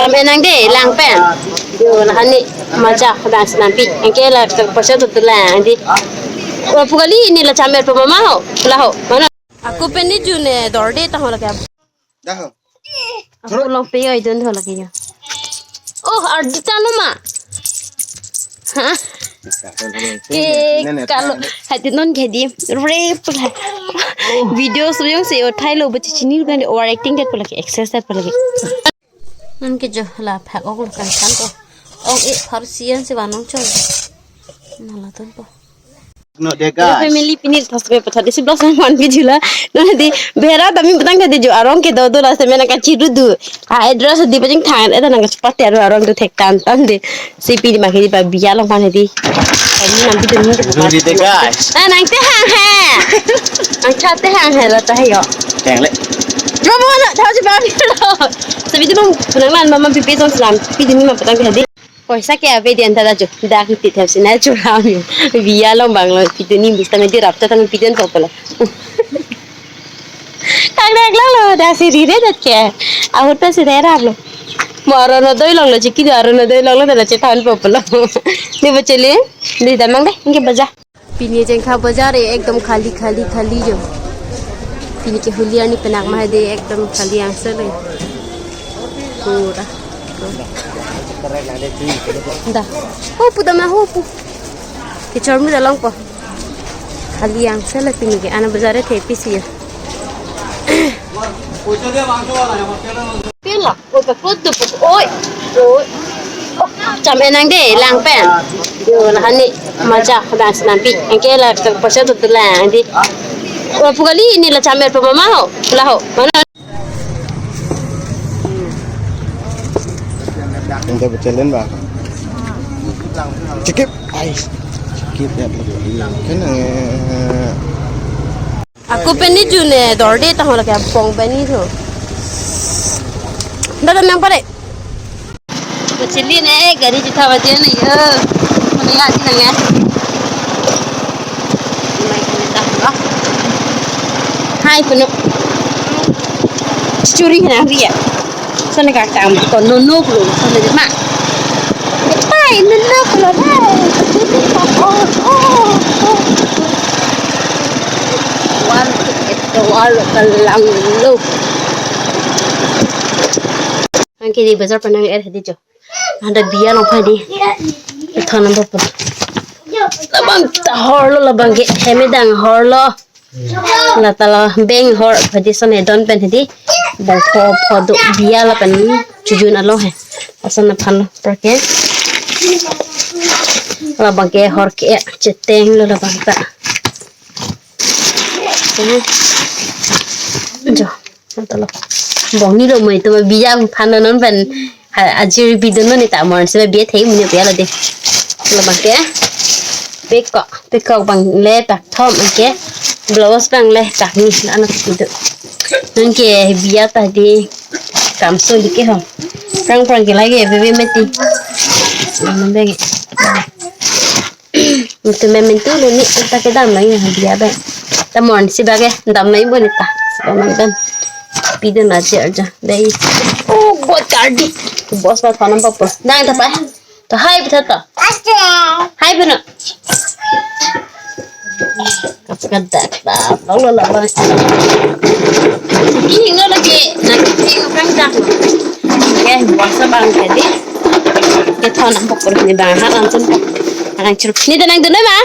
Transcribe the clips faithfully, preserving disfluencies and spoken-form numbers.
Menang de, lang pen. Yo, la hani macha khudang senampi. Anke la ke poisa tu tu lang di. Wa pu kali ne la chamer pa mama ho. La ho. Mana? Ako pen ni june dor de ta ho la ke. Dah ho. Ako long pe oi dun ho la ke yo. Oh, ardi ta no ma. Ha? Ke Ne, ne, kalo ne. Hadi non ke di. Re pula. Video suyong se o thailo bachi chini kan over acting det pula ke, excess det pula ke. Non ke jo la phak ok lo kan kan ko. Ok, e phar sian se vanong chong. Na la ton po. No de Hello, guys. Family, pini thos ke patha desi blog sang man video la. Non di bera dami petang ke di jo arong ke do do la se mena ka chiru du. A address di pajing than, eh, nang ka chupate aro arong do thek tan tan de. Si pini ma ke di pa biya long pan di. Ini nanti demi Dulu di de guys. Ah, nang te hang he. Nang chat te hang he la ta he yo. Teng le. Robo na tha si pa biya lo. Sabi tu bang punang lan mama pipi song selam. Pi dini ma petang ke di. Poisa ke ave dian ta da jo. Da ki ti thap sina jo ram yo. Biya long bang lo. Pi dini bisa me di rap ta ta me pi den to pala. Kang dek lang lo, da si rire det ke. Ahut ta si rerap lo. Mo aron no doi long lo, chiki do aron no doi long lo, da chethan po po lo. Ni bo chele, ni damang de, inke baja. Pini Jengkha bazar e ekdom khali, khali, khali jo. Pini ke Holi arni penak ma de ekdom khali angse lo. Pura. Da. Ho pu dama ho pu. Ke chormu da long po. Khali angse la pini ke ana bazar e thepi si ya. Pila, oi, pa kutu, pa, oi, oi. Oh, cham enang de, lang pen. Yo, la hani macha khudang senampi. Anke la ke poisa tu tu lang di. Wa pu kali ne la chamer pa mama ho. La ho. Mana? Ente bechelen ba. Chikip. Ai. Chikip ya. Kan, eh, Ako pen ni june dor de ta ho la ke pong pen ni tho. Da da nang pare. Ko chili ne gari chitha ba de ne yo. Mane ya ti nang ya. Mai ko ne ta ba. Hai kuno. Churi na ri ya. Sone ka kam ko no no ko sone ma. Pai no no ko na. Oh, oh, oh. One, ito, one, kalang lo. Anke di bazar pen nang er hadi jo. Ada biya long pha di. Ito number po. Labang ta hor lo, labang ke hemedang hor lo. La ta lo beng hor pha di, sone don pen hadi. Bang pho pho do biya lapen chojun alo he. Ason aphan lo prake. Labang ke hor ke cheteng lo labang ta. Jo, ta lo. Bong ni lo moi to biya phan non pen ha, ajir bidun non ta mon se biya thei muni biya lo de. Labang ke. Pekok, pekok bang le pak thom ke. Blouse bang le pak ni ana pido. Nang ke biya ta di kam so di ke ho. Prang prang ke lagi bebe meti. Nang bege. Itu mementu lo ni ta ke dam lagi ha biya bang. Ta mon si bage dam lagi bo ni ta. Dam lagi bang. Pido na aja aja. Dai. Oh, buat kardi. Bos ba panam papo. Dang ta pa. To hai butha to. Hai beno. Kapadak ta. Lo lo lo lo. Ini lo lagi. Nanti ini kan dah. Oke, buasa bang jadi. Kita nampak perut ni bang. Hal langsung. Alang chiruk. Ni tenang dulu ma.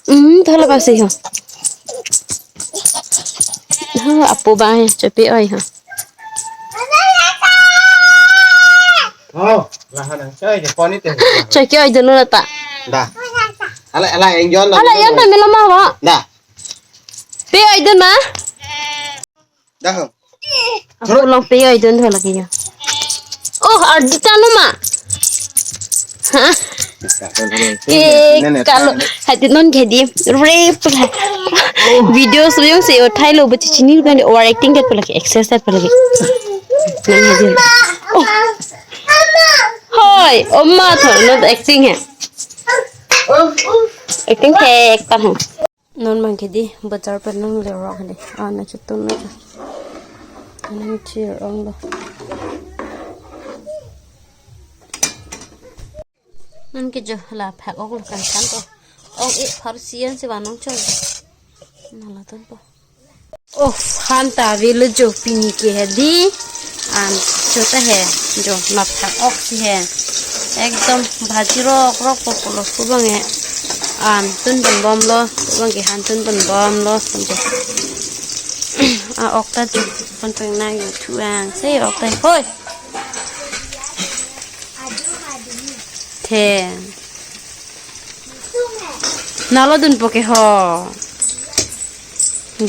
Hmm, thala basi ho. Ha, apo bang ya, chopi oi ho. Oh, lahan ang choy, de poni te. Choy ke oi dun lo ta. Da. Ala, ala, enjon lo. Ala, yang ta melo ma wa. Da. Pe oi dun ma. Dah. Ako long pe oi dun ho lagi ya. Oh, ardi ta no ma. Ha? Nene, nene, kalo nene. Hadi non ke di. Re pula. Video suyong se o thailo bachi chini kan over acting det pula ke, excess det pula ke. Nang hadi. Oh. Hoi, oma tho, not acting hai. Acting thek ta hai. Non bang ke di bazar pen nang le rong hadi. Ah, na chutung na. Nang chi rong lo. Non ke jo la phak ok lo kan kan to. Ok, e phar sian si vanong chong. Na latum po. Oh, han ta avelo jo pini ke hedi. An jo ta he jo la phak ok si he. Ekdom bhaji rok rok po pulo pu abang he. An tun pon bomlo, pu abang ke han tun pon bomlo, pu jo. A ok ta jo pon peng na yo thu ang se ok ta. Hoi. The. Nalo dun po ke ho.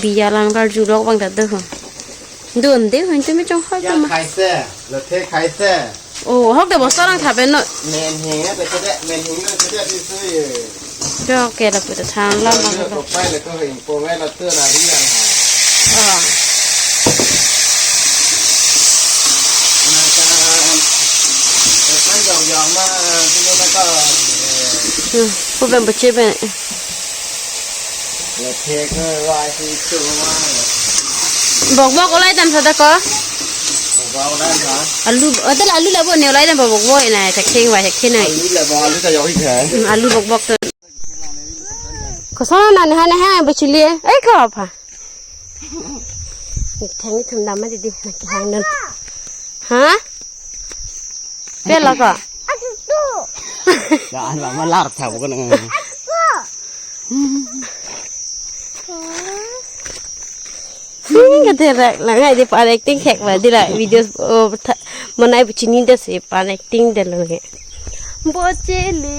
Biya alam karjulok abang ta do ho. Dun de ho, tumi chonghoi Ya po ma. Khaise, lo the khaise. Oh, hok de bosta rang thapen non. Men hing ya, te kede, men hing ya, te kede, di su ye. Jo ke lapu ta thang lam Lo abang ko to. Pai le ko hing po ngai la tu na ri ya. Oh. Na ka, eh, kan jong jong ma, eh, tu ma ka, eh. Hmm, pu ben bache ben. Le the ko wa si tu ma. Bok bok olai dam sada ko. Bok bok olai na. Alu, hotel alu labo ne olai dam bok bok na ta kheng wa kheng na. Alu labo, alu ta yo hi khe. Hmm, alu bok bok to. Koson na ne ha ne ha bachili. Ai ko pha. Nik thang ni thum dam ma didi na ke hang non. Ha? Pe la ka? Ya an ba ma lar tha ko na. Hmm, kate rak lang ai di pa acting khek ba di la video, oh, tha-, monai buchini da se pa acting da lo he. Bochele.